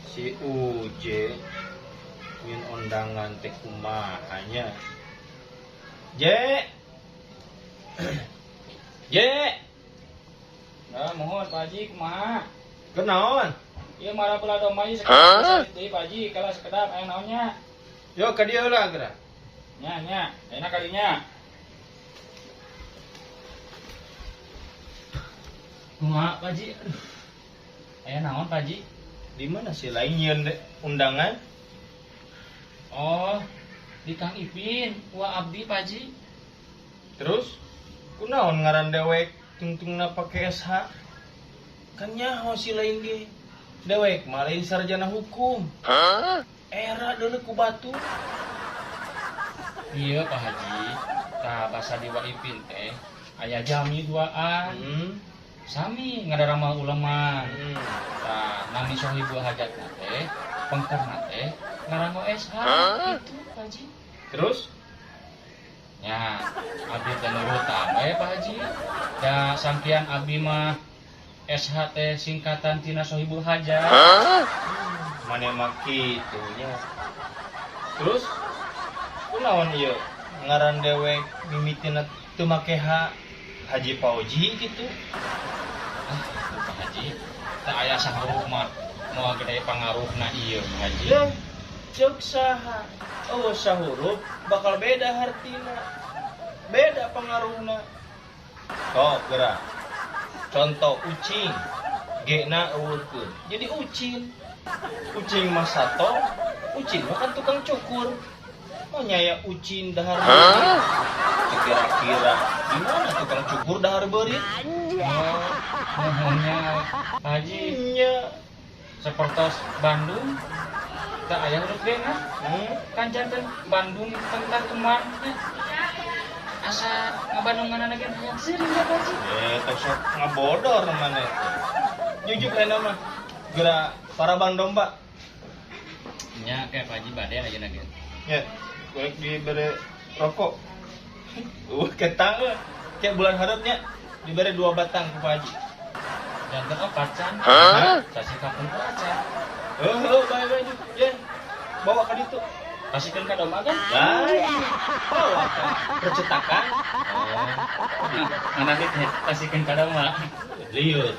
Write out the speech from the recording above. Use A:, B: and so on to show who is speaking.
A: Si Uje nyieun undangan teh kumaha nya? Je. Je.
B: Nah, mohon Pak Haji, kumaha?
A: Kunaon?
B: Ieu marah belah domba ieu sakedap deui, Pak Haji, kalah sakedap aya naonnya?
A: Yo ka dieu heula geura.
B: Nya nya, enak kalinya. Kumaha, Pak Haji? Aduh. Aya naon, Pak Haji?
A: Di mana sih lain nyieun undangan?
B: Oh, di Kang Ipin, wa abdi, Pak Haji.
A: Terus kunaon ngaran dewek tungtungna pake SH? Kan nyaho si lain ge. Dewek mah lain sarjana hukum. Era deuleu ku batu.
B: Iya, Pak Haji. Tah basa di Wa Ipin teh aya jami duaan. Sami ngadarama uleman. Tah nami sohibul hajatna teh pengkerna teh ngarango SH itu, Pak Haji.
A: Terus?
B: Ya, abdi teh nurutan we, Pak Haji. Da sampian abdi mah SH teh singkatan tina sohibul hajat.
A: Mana mah kitu nya. Terus kunaon ieu ngaran dewek mimitina teu make H, Haji Pauji gitu?
B: Ah, Pak Haji, teu aya sahurup mah moal gede pangaruhna ieu, Pak Haji.
A: Ya, ceuk saha? Oh, sahurup bakal beda hartina. Beda pengaruhna. Sok geura. Contoh ucing, G-na euweuhkeun. Jadi ucin. Ucing mah sato, ucin mah kan tukang cukur. Oh nyaya ucin dahar beurit. Kira-kira di mana tukang cukur dahar beurit?
B: Oh, nuhunnya Pak Haji.
A: Nya.
B: Sapertos Bandung teu aya huruf G na. Kan janten Bandung tentang teman. Asa ngabandunganna ge hayang seuring ya, Pak Haji.
A: Eh, tos sok ngabodor maneh teh. Jujuk ayeuna mah. Geura paraban domba.
B: Nya kayak Pak Haji bade ayeuna ge.
A: Ya, boleh dibere rokok. Ketang euy. Kayak bulan harapnya dibere 2 batang ku Pak Haji.
B: Janten opat can. Sasi kapungkur acan.
A: Heuh, bae bae juk. Ya. Bawa ka ditu.
B: Pasikeun ka domba kan?
A: Lain. Bawa ka percetakan.
B: Oh. Mana teh pasikeun ka domba.
A: Lieur.